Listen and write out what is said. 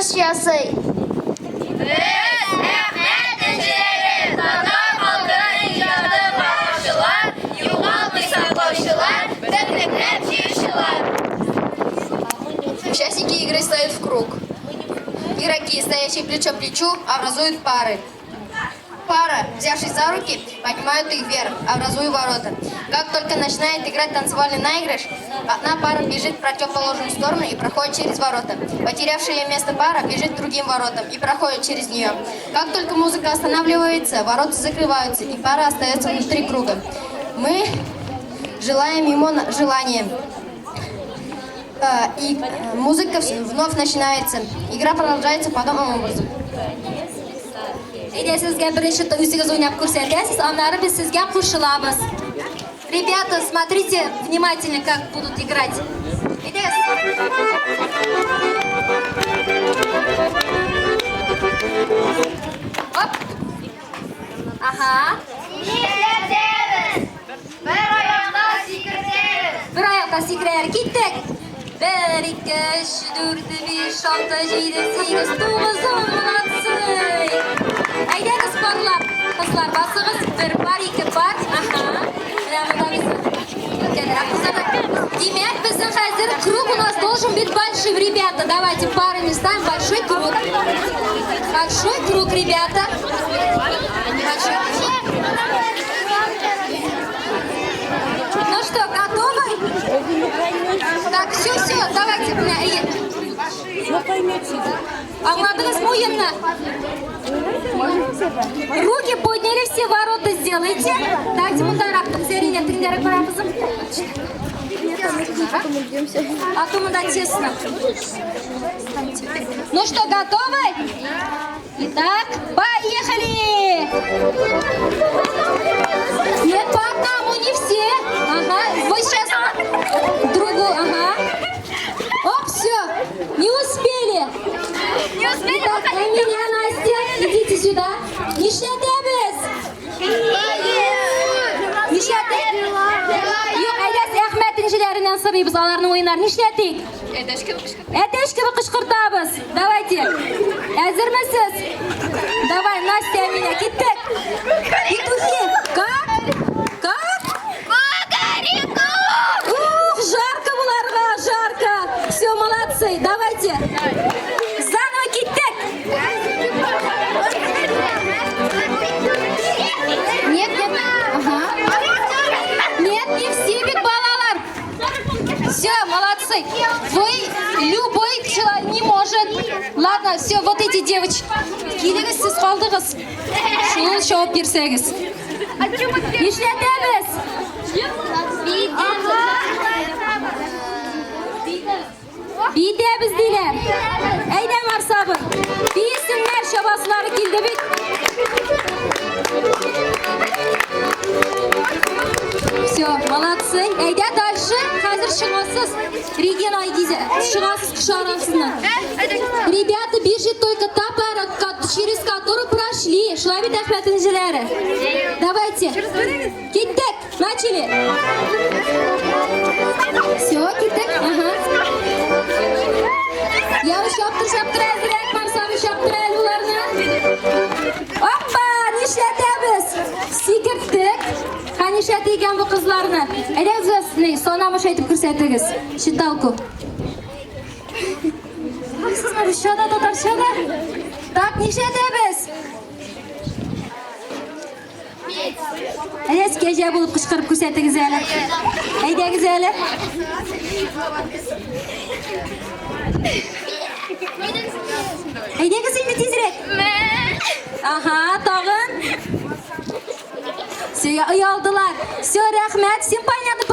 чыгыш ясый. Без, Әхмәт энҗеләре, татар халкының иҗатын караучылар, югалтмый саклаучылар, берлекләп җыючылар. Участники игры стоят в круг. Игроки, стоящие плечо к плечу, образуют пары. Пара, взявшись за руки, поднимают их вверх, образуя ворота. Как только начинает играть танцевальный наигрыш, одна пара бежит в противоположную сторону и проходит через ворота. Потерявшая место пара бежит к другим воротам и проходит через нее. Как только музыка останавливается, ворота закрываются, и пара остается внутри круга. Мы желаем ему желание. И музыка вновь начинается. Игра продолжается подобным образом. Әйдә сезгә беренче үзегез уйнап күрсәтәсез, аннары без сезгә кушылабыз. Ребята, смотрите внимательно, как будут играть. Әйдәгез. Оп. Ага. Нишләтәбез? Бер аякта сикертәбез. Бер аякта сикерәләр. Киттек. Бер, ике, өч, дүрт, биш, алты, җиде, сигез, тугыз, ун. Молодцы. Әйдәгез парлап. Кызлар, басыгыз. Бер пар, ике пар. Ага. Менә монда без өлкәнрәк кызлар. Димәк, безнең хәзер круг у нас должен быть большим, ребята. Давайте парами ставим большой круг. Большой круг, ребята. Большой круг. Ну что, готовы? Так, все, все, давайте. Менә, әйе. Аңладыгызмы уенны? Руки подняли, все ворота сделайте. Давайте мондарак, Зәринә, тегендәрәк бара, кызым. А то монда тесно. Ну что, готовы? Итак, поехали! Нет, по одному, не все. Ага, вы сейчас другую, ага. Оп, все, не успели. Не успели? Итак, Эмилия, Настя, идите сюда. Нишләтәбез? Нишләтик? Юк, әйдәс Әхмәт энҗеләреннән сорыйбыз аларның уеннарын. Нишләтик? Әтәч кебек кычкыртабыз. Давайте. Әзермесез? Давай, Настя, Әминә, киттек. Петухи. Как? Как? Ух, жарко буларга, жарко. Все, молодцы. Давайте. Заново киттек. Нет, нет. Ага. Нет, не все бит балалар. Все, молодцы. Вы, любой человек не может. Ладно, все, вот эти девочки. Килегез, сез калдыгыз. Шул чабып бирсәгез. Нишләтәбез? Биетәбез диләр. Әйдә, Марсабыр. Биесеннәр, чабасылары килде бит. Все, молодцы. Әйдә дальше. Хәзер чыгасыз. Регина Айгизә, чыгасыз кеше арасына. Ребята, бежит только та пара, через которую прошли. Шулай бит, Әхмәт энҗеләре? Давайте. Киттек. Начали. Все, киттек. Ага. Я чаптыр, чаптыр әзрәк, Марсабый, чаптыр әле буларны. Опа, нишләтәбез? Сикерттек. Ха, нишләтик икән бу кызларны? Әйдәгез, ни, санамыш әйтеп күрсәтегез. Считалку. Сезме русча да, татарча да? Так, нишләтәбез? Әйдәгез, кәҗә булып кычкырып күрсәтегез әле. Әйдәгез әле. Әйдәгез инде тизрәк. Ага, тагын. Все, оялдылар. Все, рәхмәт. Всем понятно?